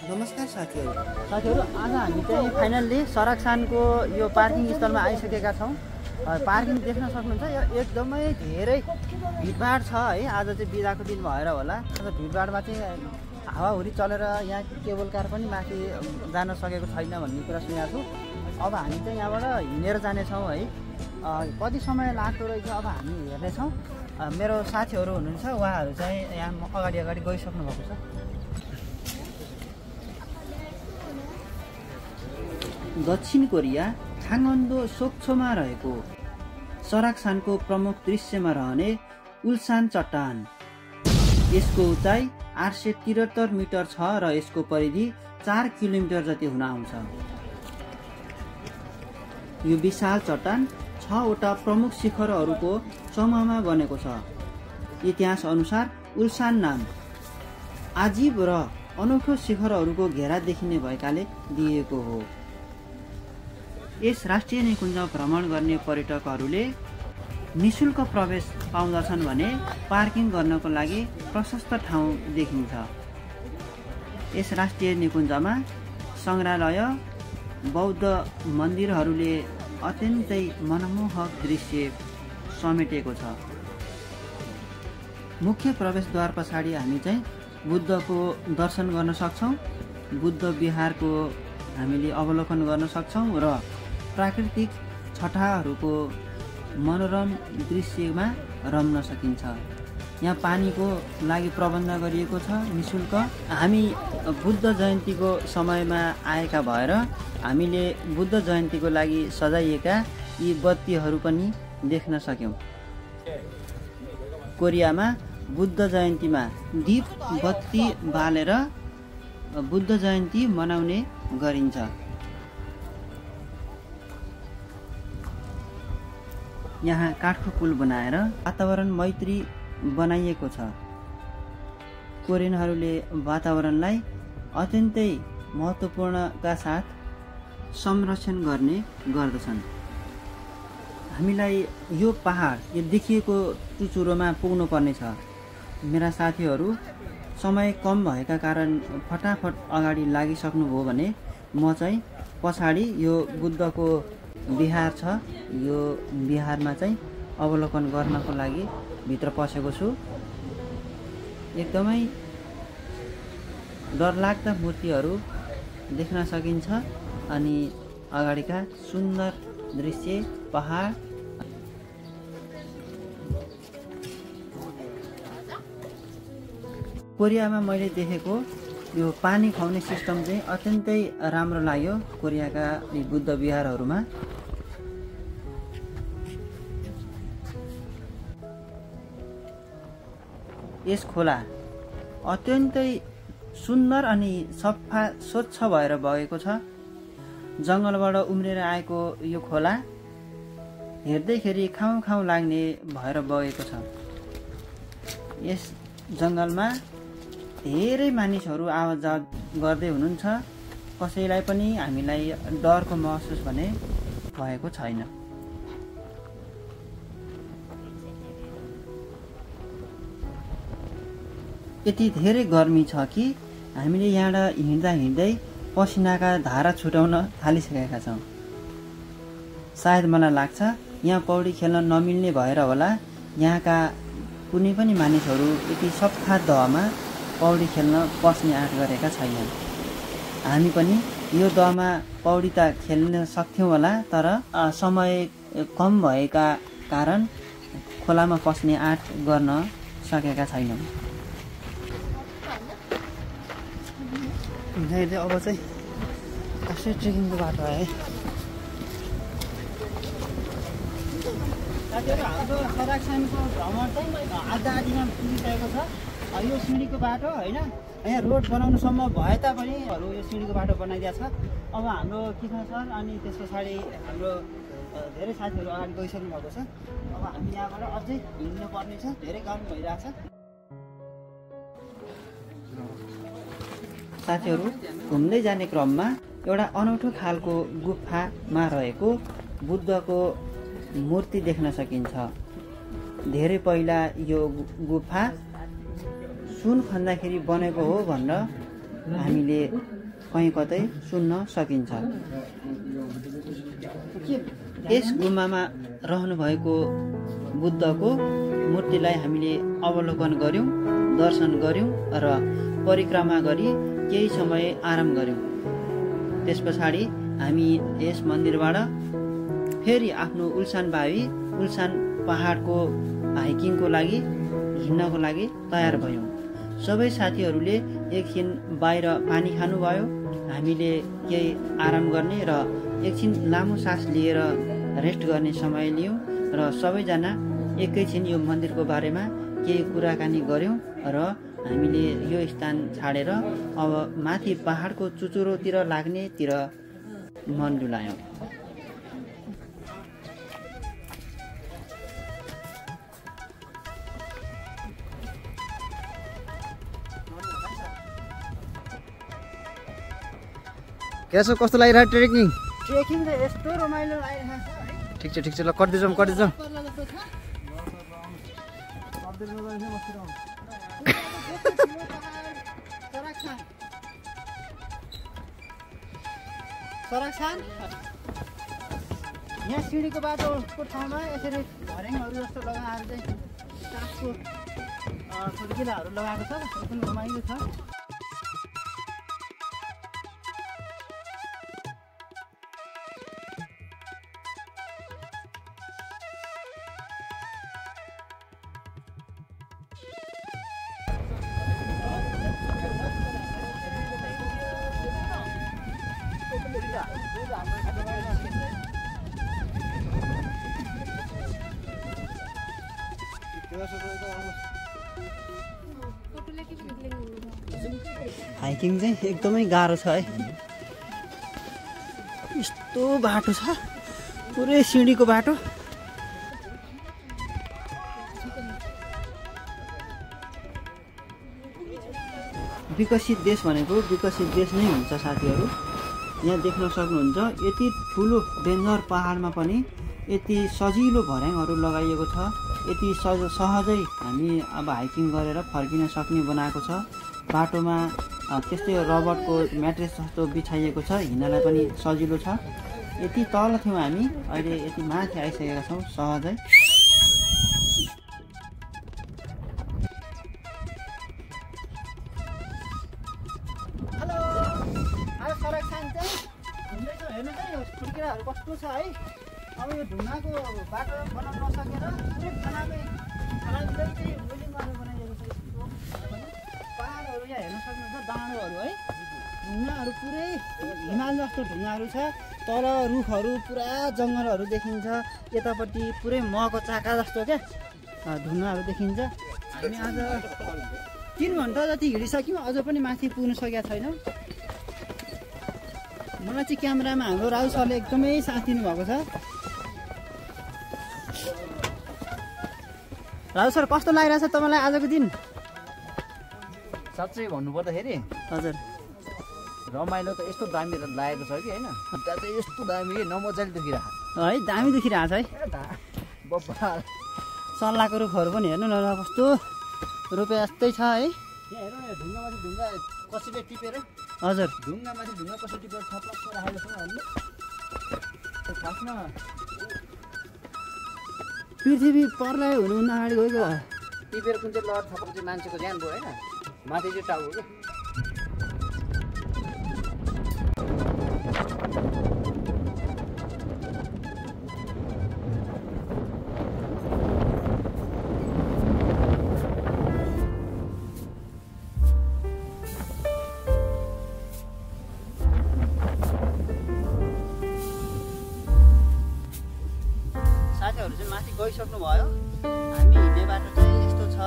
नमस्कार साथीहरू। आज हामी चाहिँ फाइनल्ली सरकसानको यो पार्किङ स्थलमा आइसकेका छौँ। पार्किङ देख्न सक्नुहुन्छ, यो एकदमै धेरै भिडभाड छ है। आज चाहिँ बिदाको दिन भएर होला। आज भिडभाडमा चाहिँ हावाहुरी चलेर यहाँ केबल कार पनि माथि जान सकेको छैन भन्ने कुरा सुनेको छु। अब हामी चाहिँ यहाँबाट हिँडेर जानेछौँ है। कति समय लाग्दो रहेछ अब हामी हेर्नेछौँ। मेरो साथीहरू हुनुहुन्छ, उहाँहरू चाहिँ यहाँ अगाडि गइसक्नु भएको छ। दक्षिण कोरिया खाङवोन्डो सोक्छोमा रहेको सरकसानको प्रमुख दृश्यमा रहने उल्सान चट्टान। यसको उचाइ 873 मिटर छ र यसको परिधि 4 किलोमिटर जति हुन आउँछ। यो विशाल चट्टान 6 वटा प्रमुख शिखरहरूको समूहमा बनेको छ। इतिहास अनुसार उल्सान नाम आजीव र अनोखो शिखरहरूको घेरा देखिने भएकाले दिएको हो। यस राष्ट्रिय निकुञ्ज भ्रमण गर्ने पर्यटकहरूले निशुल्क प्रवेश पाउँदछन् भने पार्किङ गर्नको लागि प्रशस्त ठाउँ देखिन्छ। यस राष्ट्रिय निकुञ्जमा सङ्ग्रहालय, बौद्ध मन्दिरहरूले अत्यन्तै मनमोहक दृश्य समेटेको छ। मुख्य प्रवेशद्वार पछाडि हामी चाहिँ बुद्धको दर्शन गर्न सक्छौँ। बुद्ध विहारको हामीले अवलोकन गर्न सक्छौँ र प्राकृतिक छटाहरूको मनोरम दृश्यमा रम्न सकिन्छ। यहाँ पानीको लागि प्रबन्ध गरिएको छ निशुल्क। हामी बुद्ध जयन्तीको समयमा आएका भएर हामीले बुद्ध जयन्तीको लागि सजाइएका यी बत्तीहरू पनि देख्न सक्यौँ। कोरियामा बुद्ध जयन्तीमा दीप बत्ती बालेर बुद्ध जयन्ती मनाउने गरिन्छ। यहाँ काठको पुल बनाएर वातावरण मैत्री बनाइएको छ। कोरियनहरूले वातावरणलाई अत्यन्तै महत्त्वपूर्णका साथ संरक्षण गर्ने गर्दछन्। हामीलाई यो पहाड यो देखिएको चुचुरोमा पुग्नु पर्नेछ। मेरा साथीहरू समय कम भएका कारण फटाफट अगाडि लागिसक्नुभयो भने म चाहिँ पछाडि यो बुद्धको विहार छ, यो विहारमा चाहिँ अवलोकन गर्नको लागि भित्र पसेको छु। एकदमै डरलाग्दा मूर्तिहरू देख्न सकिन्छ अनि अगाडिका सुन्दर दृश्य पहाड। कोरियामा मैले देखेको यो पानी खुवाउने सिस्टम चाहिँ अत्यन्तै राम्रो लाग्यो। कोरियाका यी बुद्ध विहारहरूमा यस खोला अत्यन्तै सुन्दर अनि सफा स्वच्छ भएर बगेको छ। जङ्गलबाट उम्रेर आएको यो खोला हेर्दैखेरि खाउँ खाउँ लाग्ने भएर बगेको छ। यस जङ्गलमा धेरै मानिसहरू आवत जावत गर्दै हुनुहुन्छ। कसैलाई पनि हामीलाई डरको महसुस भने भएको छैन। यति धेरै गर्मी छ कि हामीले यहाँबाट हिँड्दा हिँड्दै पसिनाका धारा छुटाउन थालिसकेका छौँ। सायद मलाई लाग्छ यहाँ पौडी खेल्न नमिल्ने भएर होला यहाँका कुनै पनि मानिसहरू यति सफा दहमा पौडी खेल्न पस्ने आँट गरेका छैनन्। हामी पनि यो दहमा पौडी त खेल्न सक्थ्यौँ होला, तर समय कम भएका कारण खोलामा पस्ने आँट गर्न सकेका छैनौँ। अब चाहिँ कसै ट्रेकिङको बाटो आयो है। साथीहरू, हाम्रो सरकसानको भ्रमण चाहिँ आधा-आधीमा पुगिसकेको छ। यो सिँढीको बाटो होइन, यहाँ रोड बनाउनु सम्भव भए तापनि यो सिँढीको बाटो बनाइदिएको छ। अब हाम्रो किसान सर अनि त्यस पछाडि हाम्रो धेरै साथीहरू अगाडि गइसक्नु भएको छ। अब हामी यहाँबाट अझै हिँड्नु पर्ने छ, धेरै काम भइरहेछ। साथीहरू, घुम्दै जाने क्रममा एउटा अनौठो खालको गुफामा रहेको बुद्धको मूर्ति देख्न सकिन्छ। धेरै पहिला यो गुफा सुन खन्दाखेरि बनेको हो भनेर हामीले कहीँ कतै सुन्न सकिन्छ। यस गुम्बामा रहनुभएको बुद्धको मूर्तिलाई हामीले अवलोकन गऱ्यौँ, दर्शन गऱ्यौँ र परिक्रमा गरी केही समय आराम गऱ्यौँ। त्यस पछाडि हामी यस मन्दिरबाट फेरि आफ्नो उल्सान पहाडको हाइकिङको लागि हिँड्नको लागि तयार भयौँ। सबै साथीहरूले एकछिन बाहिर पानी खानुभयो, हामीले केही आराम गर्ने र एकछिन लामो सास लिएर रेस्ट गर्ने समय लियौँ र सबैजना एकैछिन यो मन्दिरको बारेमा केही कुराकानी गऱ्यौँ र हामीले यो स्थान छाडेर अब माथि पहाडको चुचुरोतिर लाग्नेतिर मन डुलायौँ। कैसो कस्तो लागिरहेको ट्रेकिङ? ट्रेकिङ त यस्तो रमाइलो लागिरहेको छ है। ठिक छ ल कट्दै जाउँ। सराक्छान यहाँ सिँढीको बाटोको ठाउँमा यसरी झरेङहरू जस्तो लगाएर चाहिँ काठको खुड्किलाहरू लगाएको छ, एकदम रमाइलो छ। हाइकिङ चाहिँ एकदमै गाह्रो छ है। यस्तो बाटो छ, पुरै सिँढीको बाटो। विकसित देश भनेको विकसित देश नै हुन्छ साथीहरू। यहाँ देख्न सक्नुहुन्छ यति ठुलो डेन्जर पहाडमा पनि यति सजिलो भर्याङहरू लगाइएको छ। यति सहजै हामी अब हाइकिङ गरेर फर्किन सक्ने बनाएको छ। बाटोमा त्यस्तै रबरको म्याट्रेस जस्तो बिछाइएको छ, हिँड्नलाई पनि सजिलो छ। यति तल थियौँ हामी, अहिले यति माथि आइसकेका छौँ सहजै। हेलो, आज सराक्छान चाहिँ घुम्दैछौँ। हेर्नुहोस् है यो खुड्किलाहरू कस्तो छ है। अब यो ढुङ्गाको बाटो बनाउन नसकेर पुरै खनालै चाहिँ बुलिङ गरेर बनाइएको छ। पहाडहरू यहाँ हेर्न सक्नुहुन्छ, डाँडोहरू है, ढुङ्गाहरू पुरै हिमाल जस्तो ढुङ्गाहरू छ। तल रुखहरू पुरा जङ्गलहरू देखिन्छ, यतापट्टि पुरै महको चाका जस्तो क्या ढुङ्गाहरू देखिन्छ। हामी आज 3 घन्टा जति हिँडिसक्यौँ, अझ पनि माथि पुग्न सकेका छैनौँ। मलाई चाहिँ क्यामेरामा हाम्रो राजु सरले एकदमै साथ दिनुभएको छ। राजु सर कस्तो लागिरहेछ तपाईँलाई आजको दिन? साँच्चै भन्नुपर्दाखेरि हजुर रमाइलो त यस्तो दामी लागेको छ कि होइन, खुट्टा चाहिँ यस्तो दामी नमजाले दुखिरहेको है, दामी दुखिरहेछ है। बब्बा सल्लाहको रुखहरू पनि हेर्नु न कस्तो रोपे जस्तै छ है। यहाँ हेर्नु न, ढुङ्गामाथि ढुङ्गा कसैले टिपेर, हजुर ढुङ्गामाथि ढुङ्गा कसैले टिपेर थप्लक्क राखेको छ हामीले। खासमा पृथ्वी पर्लाई हुनुहुन्न अगाडि गएको टिपेर कुन चाहिँ लहर थपेको चाहिँ मान्छेको ज्यान भयो होइन, माथि चाहिँ टाउ हो क्या। साथीहरू चाहिँ माथि गइसक्नु भयो। हामी हिँड्ने बाटो चाहिँ यस्तो छ।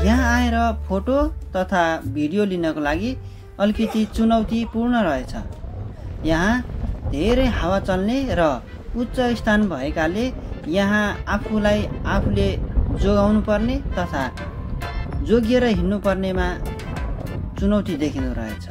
यहाँ आएर फोटो तथा भिडियो लिनको लागि अलिकति चुनौतीपूर्ण रहेछ। यहाँ धेरै हावा चल्ने र उच्च स्थान भएकाले यहाँ आफूले जोगाउनु पर्ने तथा जोगिएर हिँड्नु पर्नेमा चुनौती देखिँदो रहेछ।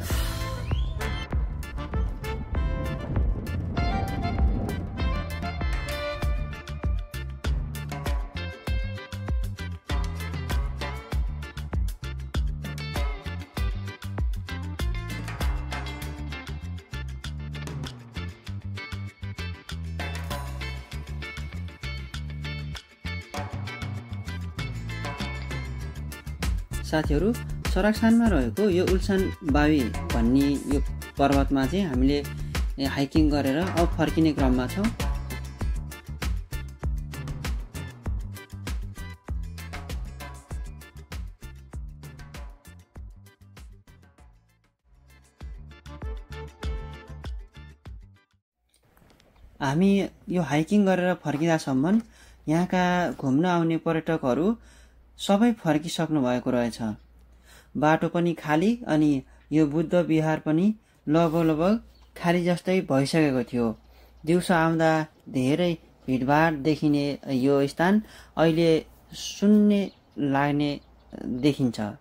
साथीहरू, सराकसानमा रहेको यो उल्सान बावी भन्ने यो पर्वतमा चाहिँ हामीले हाइकिङ गरेर अब फर्किने क्रममा छौँ। हामी यो हाइकिङ गरेर फर्किँदासम्म यहाँका घुम्न आउने पर्यटकहरू सबै फर्किसक्नु भएको रहेछ। बाटो पनि खाली अनि यो बुद्ध विहार पनि लगभग खाली जस्तै भइसकेको थियो। दिउँसो आउँदा धेरै भिडभाड देखिने यो स्थान अहिले शून्य लाग्ने देखिन्छ।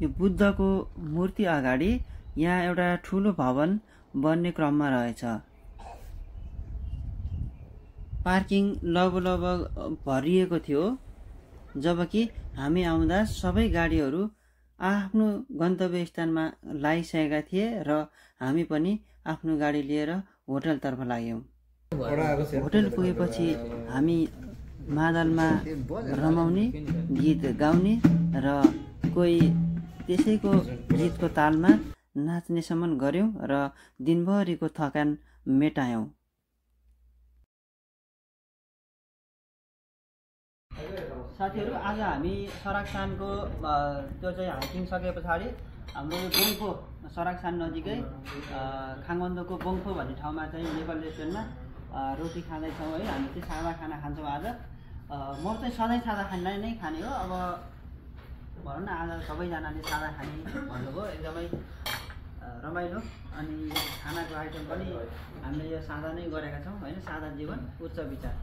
यो बुद्धको मूर्ति अगाडि यहाँ एउटा ठुलो भवन बन्ने क्रममा रहेछ। पार्किङ लगभग भरिएको थियो, जबकि हामी आउँदा सबै गाडीहरू आफ्नो गन्तव्य स्थानमा लागिसकेका थिए र हामी पनि आफ्नो गाडी लिएर होटलतर्फ लाग्यौँ। होटल पुगेपछि हामी मादलमा रमाउने, गीत गाउने र कोही त्यसैको गीतको तालमा नाच्नेसम्म गऱ्यौँ र दिनभरिको थकान मेटायौँ। साथीहरू, आज हामी सराकसानको त्यो चाहिँ हाइकिङ सके पछाडि हाम्रो यो बोङपो सराकसान नजिकै खाङबन्दको बोङपो भन्ने ठाउँमा चाहिँ नेपाल रेस्टुरेन्टमा रोटी खाँदैछौँ है। हामी चाहिँ सादा खाना खान्छौँ आज। म चाहिँ सधैँ सादा खाना नै खाने हो। अब भनौँ न, आज सबैजनाले सादा खाने भन्नुभयो, एकदमै रमाइलो। अनि खानाको आइटम पनि हामीले यो सादा नै गरेका छौँ होइन। सादा जीवन उच्च विचार।